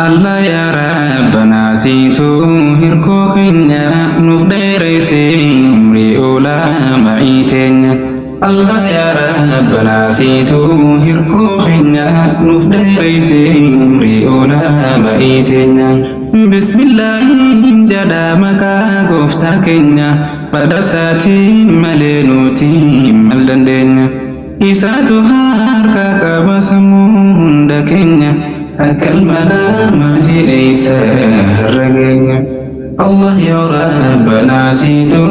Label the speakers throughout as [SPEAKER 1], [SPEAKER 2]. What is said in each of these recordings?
[SPEAKER 1] Allah yaa Rabbanaa siitu hirkoo keenya nuuf dheeresse umrii ulamaa'ii teenya. Allah yaa Rabbanaa siitu hirkoo keenya nuuf dheeresse umrii ulamaa'ii teenya. Bismillaahi jedha maqaa gooftaa keenya badhaasaatiin malee nuti maal dandeenya. Isaatu harka qaba sammuu hunda keenya akka ilma namaa hidheessa har'a geenya. Allah yaa Rabbanaa siitu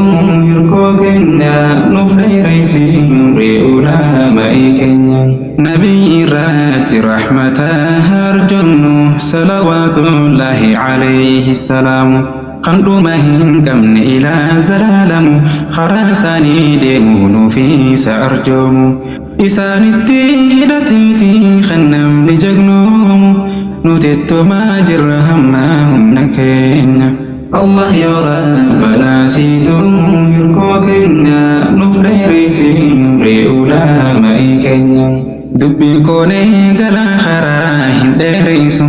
[SPEAKER 1] hirkoo keenya nuuf dheeresse umrii ulamaa'ii keenya. Nabii irratti rahmata harjonnu salawaatullaahi alayhi salaamu. Kan dhuma hin qabne ilaa zalaalamu karaa isaanii deemuu nuufi isa arjoomu. Isaanitti hidhateeti kan namni jagnoomu nuti ittumaa jirra hamma humna keenya. Allah yaa Rabbanaa siitu hirkoo keenya nuuf dheeresse umrii ulamaa'ii keenya. Dubbii koonee galaa karaa hin dheeressu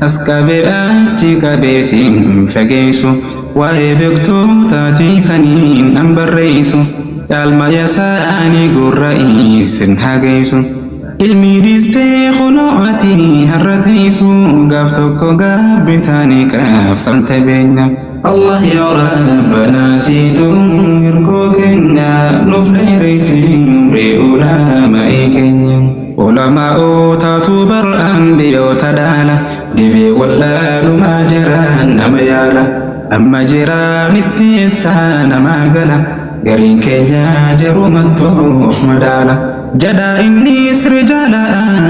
[SPEAKER 1] as qabee achi qabee siin fageessu waa'ee beektootaatii kaniin an barreessu caalmaya isaanii gurra isin hageessu. Ilmi dhiistee kunoo ati har'a teessu gaaf tokko gaabbitaanii kaffalta beenya. Allah yaa Rabbanaa siitu hirkoo keenya nuuf dheeresse umrii ulamaa'ii keenya. Ulamaa'ootatu bar anbiyoota dhaala dhibee wallaalumaa jiraan nama yaala. Amma jiraanitti eessaa namaa gala gariin keenya jarumattuu of madaala. Jedha innis rijaala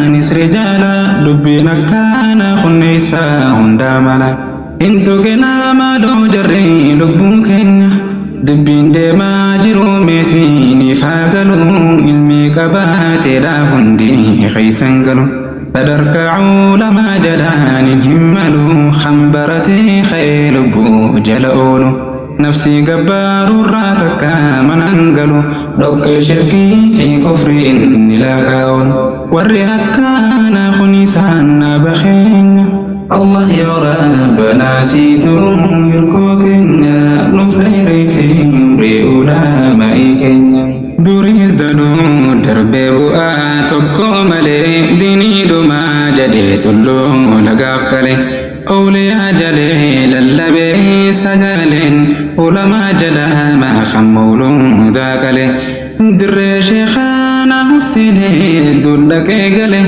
[SPEAKER 1] anis rijaala dubbiin akkaana kunneessa hundaa mala. Hin tuqinaa maaloo jarri lubbuu keenya dubbiin deemaa jiru meesiiniif haa galu ilmi qabaateedha hundi keeysan galu. Sadarkaa ulamaa jalaan hin malu kan baratee ka'ee lubbuu jala oolu. Nafsii gabbaaruurraa takka manaan galu dhoqqee shirkii fi kufriin ni laaqaa oolu. Warri akkanaa kun isaan naaba keenya. Allah yaa Rabbanaa siitu hirkoo keenya nuuf dheeresse umrii ulamaa'ii keenya. Duriis danuu darbee bu'aa tokko malee diinii dhumaa jedhee tulluu lagaaf qale. Awliyaa jalee lallabee sagaleen ulamaa jalaa kan mawluudaa qale. Dirree sheekaana husinee dullaqee gale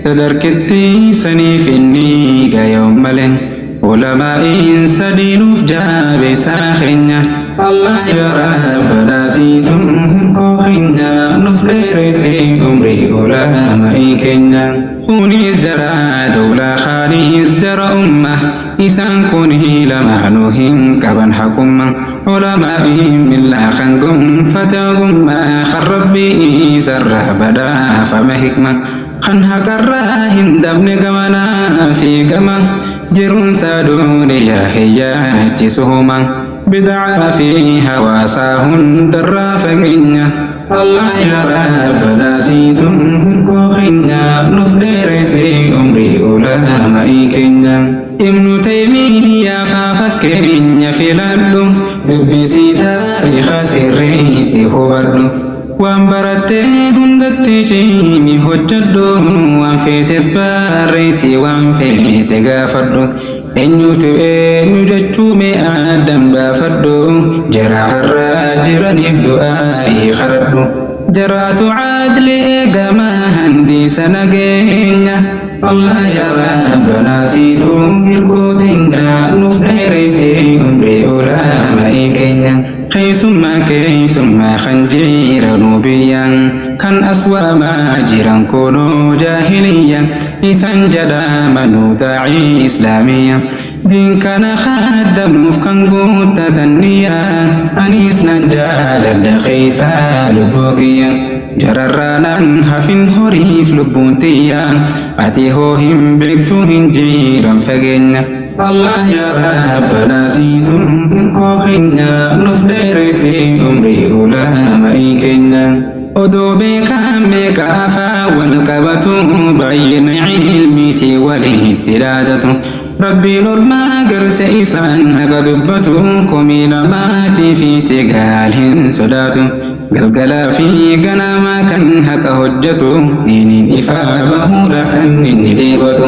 [SPEAKER 1] sadarkitti saniif inni gayoon malee. Ulamaa'iin sadiinuuf jaabeessaa keenya. Allah yaa Rabbanaa siitu hirkoo keenya nuuf dheeresse umrii ulamaa'ii keenya. Kunis jara dawlaa kaanis jara umma isaan kuni lamaanuu hin qaban haqumma. Ulamaa'iin millaa kan gonfata ogummaa kan rabbii isarraa badhaafame hikma. Kan haqarraa hin dabne gamanaa fi gama jiruunsaa duuniyaa hiyyaachisuhuma. Bid'aa fi hawaasaa hundarraa fageenya. Allah yaa Rabbanaa siitu hirkoo keenya nuuf dheeresse umrii ulamaa'ii keenya. Ibnu Taymiyaa faa fakkeenya filadhu dubbisii taariika sirriitti hubadhu. Waan barattee hundatti cimi hojjedhu waan feetes barreessi waan feete gaafadhu. Eenyutu eenyu jechuu mee addan baafadhu jara har'a jiraniif du'aa'ii kadhadhu. Jaraatu caadli eegama handiisa nageenya. Allah yaa Rabbanaa siitu hirkoo teenya nuuf dheeresse umrii ulamaa'ii keenya. Keessummaa keessummaa kan jiranuu biyyaan kan aswaamaa jiran kunuu jaahiliyya isan jedhamanuu daa'ii islaamiyya. Diin kana khaddamuuf kan guuttatan niyyaa anis nan jaaladha keessaa lubbuu kiyya. Jararraa nan hafin horiif lubbuun tiyya ati hoo hin beektu hin jiran fageenya. Allah yaa Rabbanaa siitu hirkoo keenya nuuf dheeresse umrii ulamaa'ii keenya. Odoo beekaan meeqa afaan wal qabatu baay'ina ilmiitii walitti dhaadatu. Rabbiin olmaa garse isaan haqa dubbatu, komii namaatii fi sigaal hin sodaatu. Galgalaa fi ganamaa kan haqa hojjetu, diiniin ifaa bahuudha kan inni dheebatu.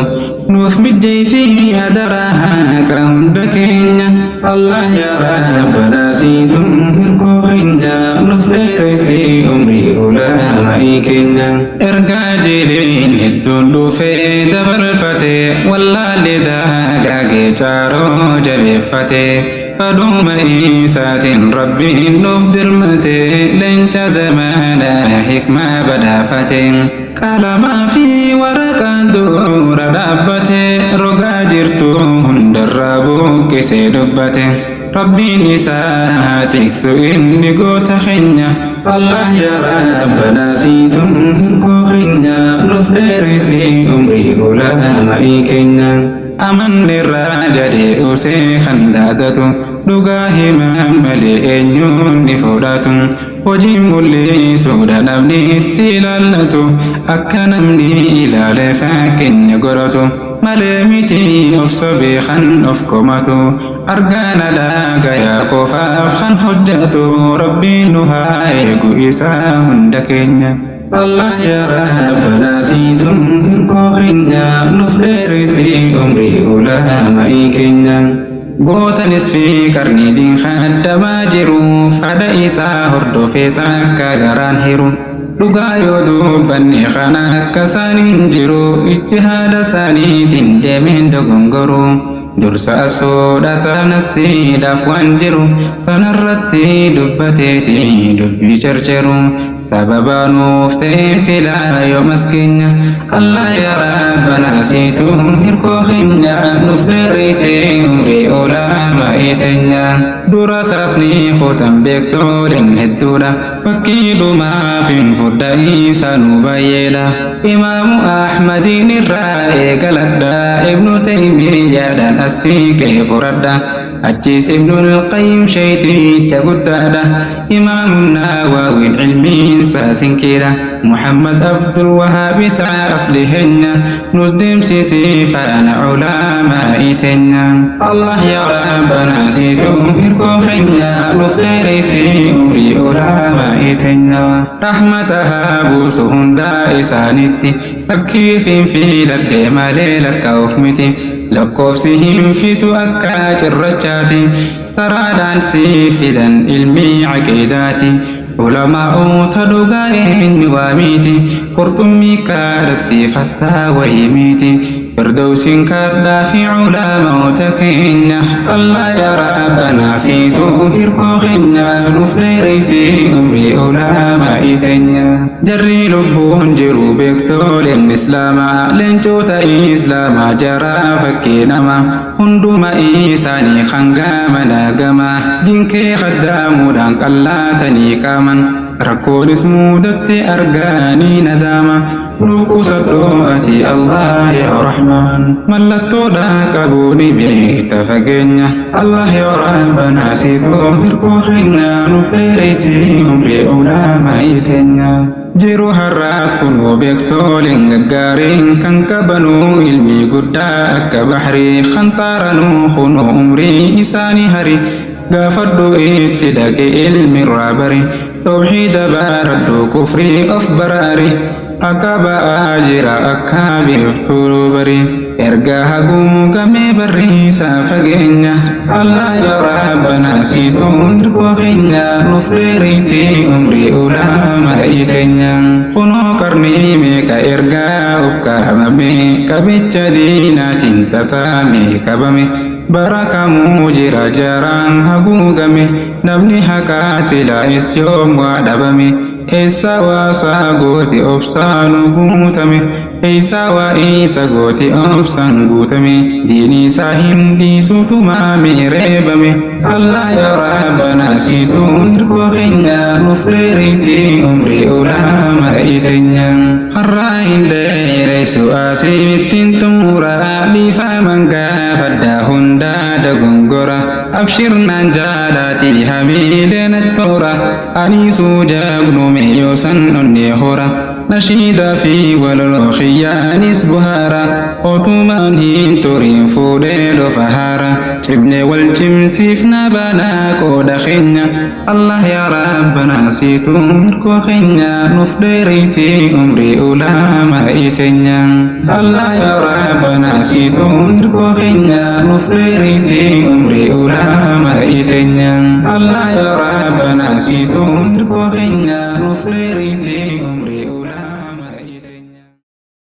[SPEAKER 1] Nuuf mijjeessii adaraa haqa hunda keenya. Allah yaa Rabbanaa siitu hirkoo keenya, nuuf dheeressi umrii ulamaa'ii keenya. Ergaa jiiliin hedduun dhufee dabarfate, wallaalli dagaagee caaroo jabeeffate. Fadhuma isaatiin Rabbiin nuuf dirmate, leenca zamana hikmaa badhaafate. Qalamaa fi waraqaan dura dhaabbate, rogaa jirtu hundarraa buqqisee dubbate. Rabbiin isaa tiksu inni goota keenya. Allah yaa Rabbanaa siitu hirkoo keenya, nuuf dheeresi umrii ulamaa'ii keenya. Amanni irraa jedhee usee kan dhaadatu, dhugaa himan malee eenyuun ni fudhatu. Hojiin mul'isuudha namni itti ilaallatu, akka namni ilaalee fakkeenya godhatu. Malee miti of sobee kan of komatu, argaan alaa qofaaf kan hojjetu. Rabbiin nu haa eegu isaa hunda keenya. Allah yaa Rabbanaa siitu hirkoo keenya, nuuf dheeresi umrii ulamaa'ii keenya. Gootanis fi qarnii diin khaddamaa jiru, fadha isaa hordofee takka garaan hiru. Dhugaa yoo dubbanne kana akka isaan hin jiru, ijtihaada isaaniitiin deemeen dogongoru. Dursa as fudhata nasiidhaaf waan jiru, sanarratti dubbateeti dubbii cerceru. Sababa nuuf ta'e silaa yoomas keenya. Allah yaa Rabbanaa siitu hirkoo keenya, nuuf dheeresse umrii ulamaa'ii teenya. Dura saasni kutan beektoleen hedduudha. Fakkii dhumaaf hin fudda isaanuu baay'eedha. Imaamu Ahmadiin irraa eegaladha. Ibnu Taymiyaadhaan as siiqee furadha. Achiis Ibnul Qayyim sheeyticha guddaadha. Imaamu Nawawiin ilmiin isaa sinqiidha. Muhammad Abdul Wahaab isaa asli heenya. Nus deemsisii faana ulamaa'ii teenya. Allah yaa Rabbanaa siitu hirkoo keenya, nuuf dheeresi umrii ulamaa'ii teenya. Rahmata haa buusu hundaa isaanitti, fakkii filadhee malee lakkaa'uuf miti. Lakkoofsi hin fitu akka cirrachaati. Karaadhaan si fidan ilmi aqiidaati. Ulamaa'oota dhugaa eenyu waamiiti? Qurxummii kaadhatti fattaa wayii miti. Firdawsiin kadhaa fi ulamaa'oota keenya. Allah yaa Rabbanaa siitu hirkoo keenya, nuuf dheeresi umrii ulamaa'ii keenya. Jarri lubbuun jiru beektooleen Islaamaa, leencota Islaamaa jaraa fakkii nama. Hunduma isaanii kan gaamana gama dinkee kaddaamuudhaan qallaatanii qaaman. Rakkoonis mudatte argaanii nadaama. Nuuf qusadhoo ati Allah yaa Rahmaan. Mallattoodha qabuu ni beekta fageenya. Allah yaa Rabbanaa siitu hirkoo keenya, nuuf dheeresi umrii ulamaa'ii teenya. Jiru har'aas kunoo beektooleen gaggaariin, kan qabanuu ilmii guddaa akka bahrii, kan xaaranuu kunoo umrii isaanii hari. Gaafadhu itti dhaqe ilmi irraa bari, tawxiida baradhu, kufrii of baraari. Akka ba'aa jira akka biiftuu bari, erga haguugamee barriisaa fageenya. Allah yaa Rabbanaa siitu hirkoo keenya, nuuf dheeresi umrii ulamaa'ii teenya. Kunoo qarnii meeqa ergaa ukkaamame, qabicha diinaatiin tataame qabame. Bara kamuu jira jaraan haguugame, namni haqaa silaa'is yoom waa dhabame? Eessa waasaa gooti obsaanu guutame? Eessa waa isa gooti obsaan guutame? Diini isaa hin dhiisu tumaame reebame. Allah yaa Rabbanaa siitu hirkoo keenya, nuuf dheeresi umrii ulamaa'ii teenya. Har'aa hin dheeressu, asittiin xumura, dhiifaman gaafadha hundaa dogongora. Abshir naan jaalaati hamiilee nattoora, aniisuu jagnume yoo san onnee hora. Nashiidaa fi walaloo kiyyaanis buhaara. Otumaan hin turin fuudhee dhufa haara. Cimnee wal cimsiifna baanaa qooda keenya. Allah yaa Rabbanaa siitu hirkoo keenya nuuf dheereysi umrii ulamaa'ii teenya. Allah yaa Rabbanaa siitu hirkoo keenya nuuf dheereysi umrii ulamaa'ii teenya. Allah yaa Rabbanaa siitu hirkoo keenya nuuf dheereysi umrii ulamaa'ii.